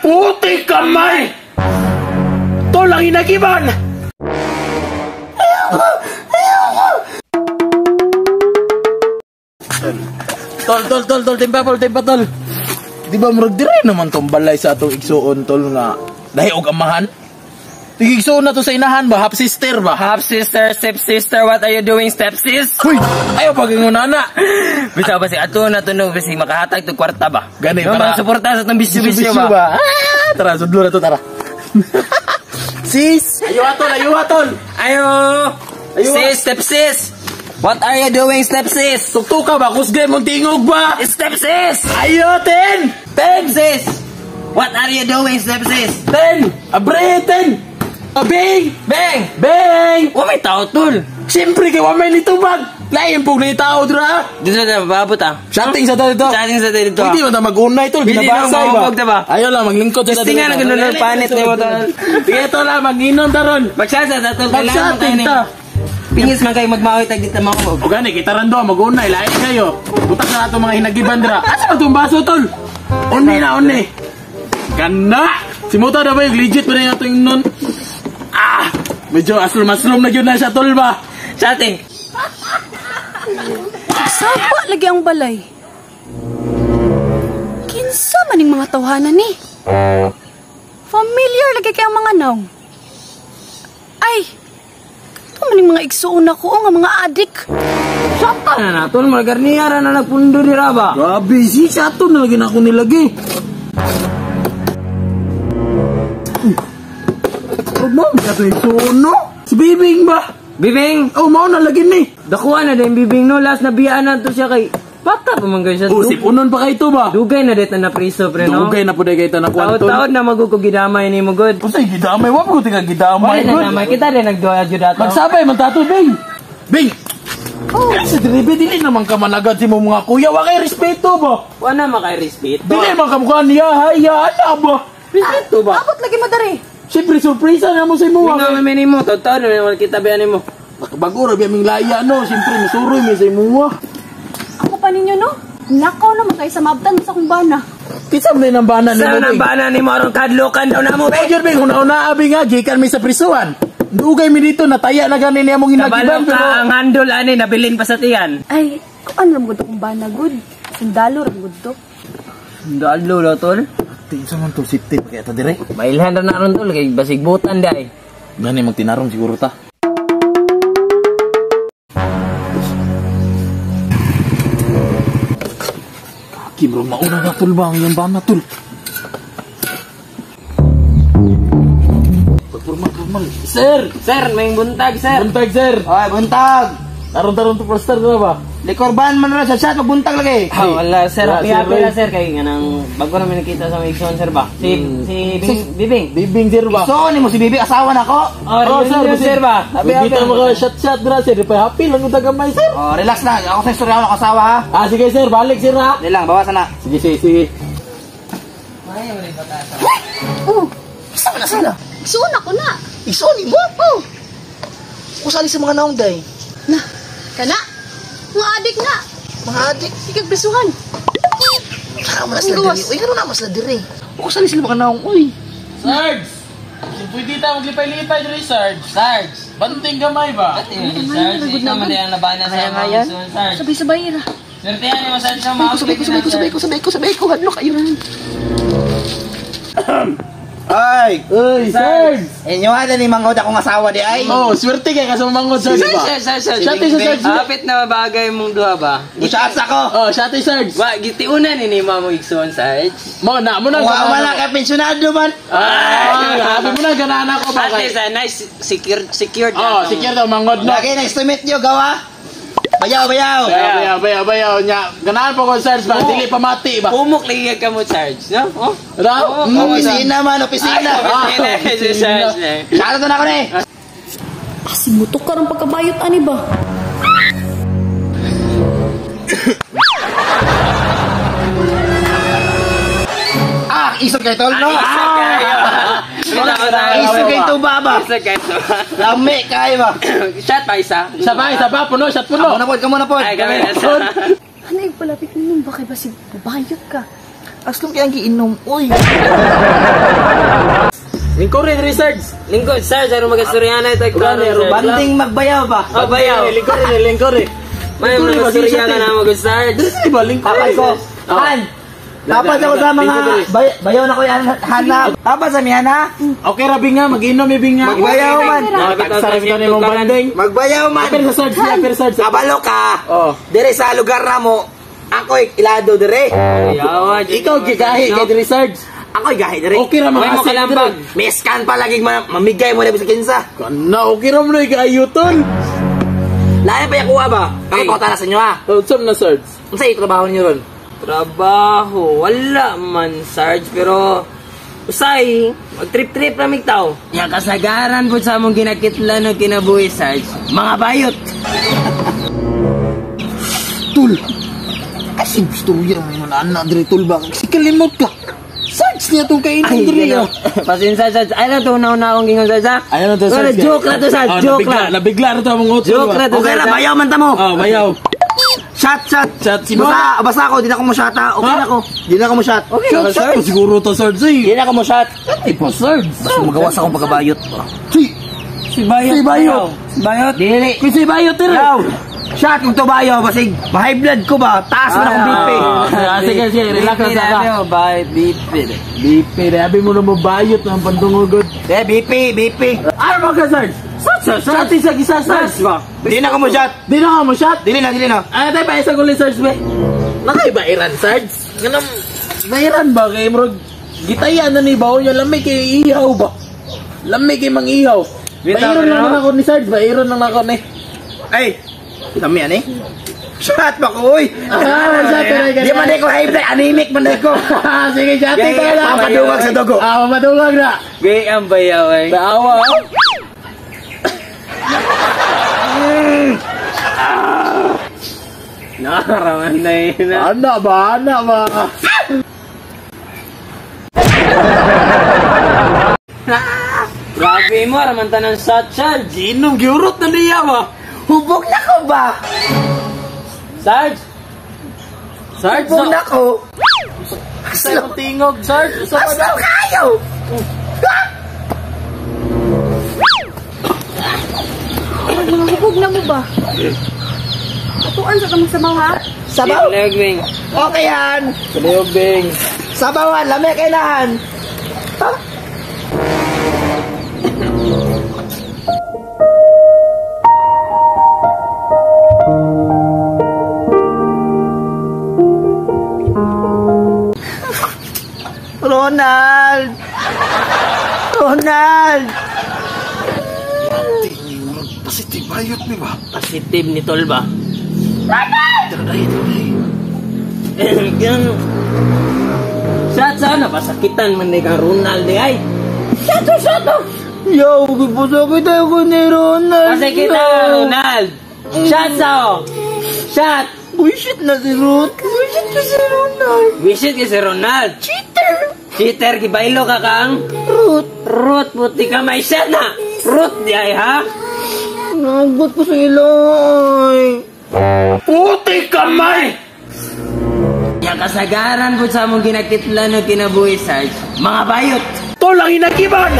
Puti kamay! Tol, ang hinagiban! Tol, tol, tol, tol, timpa, tol, timpa, tol. Di ba murag dire naman tong balay sa atong igsuon, tol, nga lahi og amahan? Igsuon na to sa inahan ba? Half sister ba? Half sister, step sister, what are you doing, step sis? Uy! Ayaw pag-ingon na. Bisa ba si ato na to no, bisi makahatag to kwarta ba? Gani, no, para- suporta sa itong bisyo-bisyo ba? Ah, tara, sudlo na to, tara. Sis! Ayo atol, ayo atol! Ayo! Ayo. Sis, step sis! What are you doing, step sis? Tuktuka ba? Kusgay mong tingog ba? Step sis! Ayo, ten! Ten! Sis! What are you doing, step sis? Ten! Abre, ten! Beng! Beng! Beng! Wa may tao, tol. Siyempre, kay wamay nitubag! Lain pong ni tao, dra! Dito na, babot ah. Chatting sa dito. Chatting sa dito. Hindi man ta mag-unay tol, Hindi ginabasa na, ba? mahubog na ba? Ayaw lang, maglingkod sa Gusto nga na ganun ang panit ni mo, tol. Sige, tol ah, mag-inom taron. Magsasa sa tol. Kailangan Mag-chatting kayo ta. Pingis man kayo magmaoy tag dito mahubog. O gani, kita rando, mag-unay, lain kayo. Butak na ato mga hinagiban dra. Asa ba itong baso, tol? Unay na, unay. Gana! Simuta na ba yung legit ba na yung atong nun? Ah! Medyo aslum-aslum na yun na siya, tol ba? Chatting. Sapa lagi ang balay. Kinsa maning mga tawhanan ni? Familiar lagi kay ang mga naong. Ay! Kato maning mga igsuon ako nga mga adik. Sapa na na, tol. Magarniya ra na nagpundo ni Raba. Grabe, si ato na lagi na ako nilagi. Huwag mo, may ato igsuon, no? Si Bibing ba? Bibing! Oh, mao na lagi ni. Dakuha na din Bibing no. Last na biyaan na to siya kay bata pa man kayo siya. Oh, sipunon pa kayo to ba? Dugay na dito na priso pre no. Dugay na po kayo na kwanton. Taod-taod na magugo gidamay ni mo good. Unsay gidamay? Wa mo tika gidamay. Wala na namay kita din nagduha jud ato. Magsabay man tato, Bing. Bing. Oh, sa diribe dili naman ka managad si mo mga kuya, wa kay respeto ba? Wala man kay respeto. Dili man ka mukha niya, haya ana ba? Respeto ba? Abot lagi mo dere. Siyempre surprise na mo sa imo. Nga man mo taod-taod na wala kita biyan nimo. Bago ra biya ming laya no, siyempre musuroy mi sa imo. Ako pa ninyo no. Nakaw naman kayo sa mabtan sa akong bana. Kinsa man ang bana nimo? Sa nang bana nimo aron kadlokan daw namo. Oy, jud Bing, una-una abi nga gikan mi sa prisuhan. Dugay mi dito nataya na gani niya mong Kabalo hinagiban ka ang handol ani nabilin pa sa tiyan. Ay, kung ano ramgod akong bana good. Sundalo ramgod to. Sundalo daw tol. Tingsa man to safety pa kaya ta dire. Mailhan ra na ron tol kay basig butan day. Gani magtinarong siguro ta. Kaki bro, mauna na tol ba ang iyong bana tol. Pagpurmal, purmal. Sir! Sir, may buntag sir. Buntag sir! Oy, buntag! Tarong-tarong to plaster na ba? Likorban man na sa chat, magbuntag lagi. Ah, wala sir, Wala, happy sir, happy Roy. na sir kay nga nang bago namin nakita sa mga igsoon sir ba. Si si Bing, Bibing. Bibing sir ba? So, ni mo si Bibi, asawa na ko. Oh, sir, sir, sir ba? Happy happy. Dito mga shot-shot dra sir, pa happy lang unta gamay sir. Oh, relax lang. Ako sa istorya ako asawa ha. Ah, sige sir, balik sir ha. Di lang, bawasan na. Sige, sige, sige. Oh, Isa man na sila. igsuon ako na. Igsuon mo? Oh. Usali sa mga naong day. Na, kana. Mga adik na. Mga adik. Ikagprisuhan. Sara man na sila Ang diri. gawas. Uy, ano na sila diri? Usali sila mga naong, uy. Sarge! Pwede ta maglipay-lipay diri, Sarge. Sarge. Banting gamay ba? Sarge, ikaw man ang nabana sa mga igsoon Sarge. Sabay-sabay ra. Swertihan ni mo Sarge sa Sabay ko, sabay ko, sabay ko, sabay ko, sabay ko, sabay ko. Hadlok kayo. Ay, Uy, Sarge! inyo na ni mangod akong asawa di ay. Oh, swerte kay ka sa mangod, Sarge ba? Sir, sir, sir. Shot sa Sarge. Hapit na bagay mong duha ba? Gusaat ako. Oh, shot Sarge. Wa gitiunan ni mo igsoon Sarge. Mo na mo na. Wa wala ka pensyonado man. Ah, happy mo na ganaan ako ba? At least nice secure secured. Oh, secure daw mangod na. Lagi nice to meet you, gawa. Bayaw, bayaw. Bayaw, bayaw, bayaw, bayaw nya. Ganahan po ko Sarge ba? Dili pa mati ba? Pumok lagi ka mo Sarge, no? Oh. Ra? Opisina man, opisina. Opisina, si Sarge. Shoutout na ako ni. Ah, simutok ka ron pagkabayot ani ba? Ah, isog kay tol no. Isog Isog kay tuba ba? Isog kay tuba. Lami kay ba? Shot pa isa. Isa pa, isa pa, puno, shot puno. Kamo na pod, kamo na pod. Ay, kami na. Ano yung palapit ninyo ba kay basig bayot ka? Aslom kaya ang giinom, uy. Lingkod rin, Sarge. Lingkod, Sarge, aron magastoryana ito. Banding magbayaw ba? Oh, bayaw. Lingkod rin, lingkod rin. May mga storya ka na mag Sarge. Di ba, lingkod Tapad ko. Han! Tapad ako sa mga bayaw na ko yan, hanap. Tapad sa miyan ha? Okay ra binga, mag-inom eh binga. Magbayaw man. Tagsara bitaw ni mong banding. Magbayaw man. Apir sa Sarge, apir sa Sarge. Kabalo ka. Oh. Dire sa lugar na mo, ako'y ilado dire. Ikaw gigahi kay diri Sarge. Ako'y gahi dire. Okay ra mga May mo kalambag. May scan pa lagi mamigay mo na sa kinsa. Kana okay ra mo na kaayo tol. Lain pa yakuha ba? Ako pa na sa inyo ha. Tol, na Sarge. Unsa trabaho niyo ron? Trabaho, wala man, Sarge, pero usay, mag-trip-trip na tao. Yang kasagaran po sa among ginakitlan o kinabuhi, Sarge, mga bayot. Tul. Kasi istorya mo na anak dire tul ba? Kasi kalimot ka. Sarge niya tong kainom dire. ah. Pasensya, Sarge. Ay na to, una-una akong gingon, Sarge, ha? Ayun na to, Pero Sarge. joke na to, Sarge. Oh, Joke na. Nabigla na to among utol. Joke na to, Okay Sarge. ra bayaw man ta mo. Oh, bayaw. Shot, shot. Shot, si Basta, basta ako, di na ako mo shot ha. Okay Ha? na ako. Di na ako mo shot. Okay Shot, na, shot Sarge. to siguro to, Sarge. eh. Di na ako mo shot. Ay pa, Sarge. Basta magawas akong pagkabayot. Si, Si Bayot. Si Bayot. Si Bayot. Dili. Kung si Bayot tira. Yo! Shot kung tubayo, basig high blood ko ba? Taas man akong BP. Ah, sige, sige, relax lang sa ka. Bayot, BP. BP, sabi mo na mo bayot ng pandungugod. Eh, BP, BP. Ano ba ka, Sarge? Shot, shot, isa, isa, Sarge ba? Di na ako mo shot. Di na ka mo shot? Dili na, dili na. Ay, tayo pa isa kulit, Sarge, be. Nakaiba iran, Sarge? Ganun, nairan ba kay Murag? Gitayan na ni Bao niya, lamig kay ihaw ba? Lamig kay mang ihaw. Bitaw, Bairon lang no? na ako ni Sarge, bairon lang ako ni. Ay, kami yan eh. Shot ba ko, uy? Ah, shot, talaga. Di man ko high blood, anemic man ko. Sige, shot, Gay, ito na. Papadungag sa dugo. Ah, papadungag na. Gay ang bayaw, eh. Taawa, oh. Nakaraman na yun. Ana ba, ana ba? Grabe mo, ramanta ng shot, Sarge. Inom, giurot na niya ba? Hubog na ko ba? Sarge! Sarge, Hubog na ko. sa imong tingog, Sarge. Usa pa Aslaw kayo! Murag mga hubog na mo ba? Atuan sa kamong sabaw ha? Sabaw? Legwing. Okay yan. Bing. Sabawan, lamig kailangan. Ha? Ronald! Ronald! Positive bayot ni ba? Positive ni Tol ba? Dali, dali. Gan. Shot sana, pasakitan man ni kang Ronald di ay. Shot oh, shot oh. Yo, gipasakit ako ni Ronald. Pasakitan, Ronald. Shot sa oh. Shot. Bullshit na si Ruth. Bullshit na si Ronald. Wisit kay si Ronald. Cheater! Cheater, gibaylo ka kang. Ruth, Ruth, puti ka may shot na. Ruth di ay ha. nagot ko sa ilay. Puti kamay! Yang kasagaran po sa among ginakitlan o kinabuhi, Sarge. Mga bayot. Tol ang inagiban!